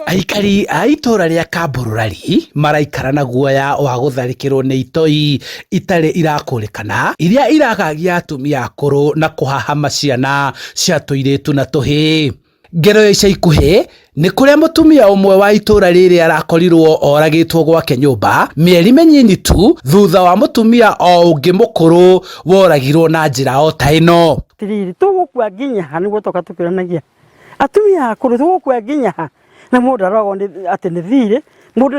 Aikari a itũra rĩa Kambururari maraikara na guoya wa gũtharĩkĩrwo nĩ itoi itarĩ irakũrĩkana iria iragagia atumia akũrũ na kũhahama ciana cia tũirĩtu na tũhĩĩ. Ngero ya ica ikuhĩ nĩ kũrĩa mũtumia ũmwe wa itũra rĩrĩ arakorirwo oragĩtwo gwake nyũmba mĩeri mĩnyinyi tu thutha wa mũtumia o ũngĩ mũkũrũ woragirwo na njĩra o ta ĩno. Atiriri, tũgũkua nginya ha nĩguo toka tũkĩranagia atumia akũrũ tũgũkua nginya ha na mũndũ arogwo atĩ nĩ thirĩ mũndũ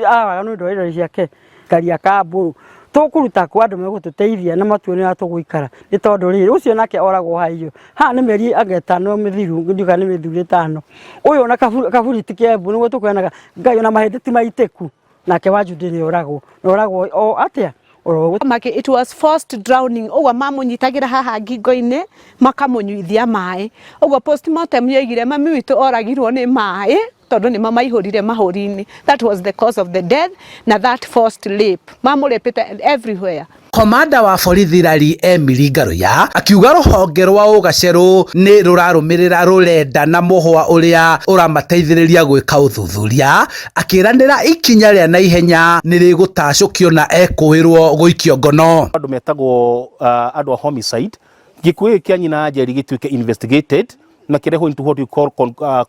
araga nĩ ũndũ wa irio ciake karia kambũrũ tũkũruta kũ andũ megũtũteithia na matuone ũrĩa tũgũikara nĩ tondũ rĩrĩ ũcio nake oragwo haiyo haha nĩ mĩeri anga ĩtano mĩthiru ndiũĩ kana nĩ mĩthiru ĩtano ũyũ ona kaburiti kembu nĩguo tũkwenaga Ngai ona mahĩndĩ ti maitĩku nake wa Judy nĩ oragwo na oragwo o atĩa oro Maki, it was forced drowning ũguo mamũnyitagĩra haha ngingo-inĩ makamũnyuithia maĩ ũguo postmortem yoigire mami witũ oragirwo nĩ maĩ tondũ nĩ mamaihũrire mahũri-inĩ. That was the cause of the death na that forced rape mamũrĩpĩte everywhere. Komanda wa borithi Rari Emily Ngaruya akiuga rũhonge rwa ũgacerũ nĩ rũrarũmĩrĩra rũrenda na mũhwa ũrĩa ũramateithĩrĩria gwĩka ũthuthuria, akĩranĩra ikinya rĩa naihenya nĩ rĩgũtacũkio na ekũĩrwo gũikio ngono. Andũ metagwo andũ a homicide, gĩkuũ gĩkĩ kĩa nyina Njeri gĩtuĩke investigated na kĩrehwo into what we call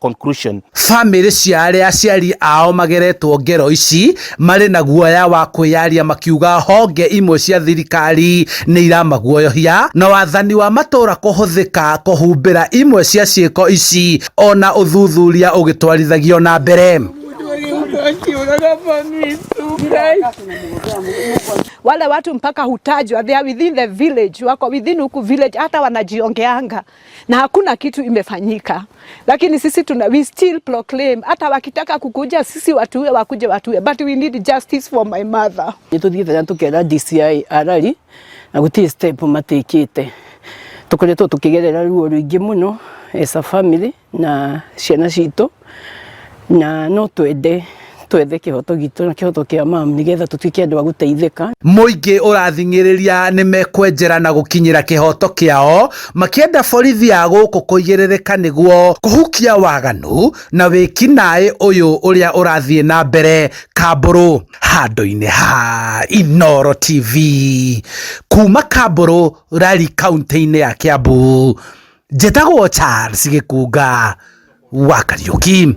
conclusion. Bamĩrĩ cia arĩa aciari ao mageretwo ngero ici marĩ na guoya wa kwĩyaria makiuga honge imwe cia thirikari nĩ iramaguoyohia na wathani wa matũra kũhũthĩka kũhumbĩra imwe cia ciĩko ici ona ũthuthuria ũgĩtwarithagio na mbere. Wale watu mpaka hutajwa, they are within the village, wako within huku village, hata wanajiongeanga na hakuna kitu imefanyika, lakini sisi tuna, we still proclaim, hata wakitaka kukuja sisi watuue, wakuje watuue, but we need justice for my mother. Nĩ tũthiĩte na tũkera DCI arari na gũtirĩ step matikĩte. Tũkoretwo tũkĩgerera ruo rũingĩ mũno as a family na ciana citũ, na no twende twethe kĩhoto gitũ na kĩhoto kĩa mam nĩgetha tũtuĩke andũ a gũteithĩka. Mũingĩ ũrathing'ĩrĩria nĩ mekwenjera na gũkinyĩra kĩhoto kĩao makĩenda borithi ya gũkũ kũigĩrĩrĩka nĩguo kũhukia waganu na wĩkinaĩ ũyũ ũrĩa ũrathiĩ na mbere Kambũrũ handũ-inĩ ha Inooro TV kuma Kambũrũ Rari kaunti-inĩ ya Kiambu. Njĩtagwo Charles Gĩkunga wa Kariũki.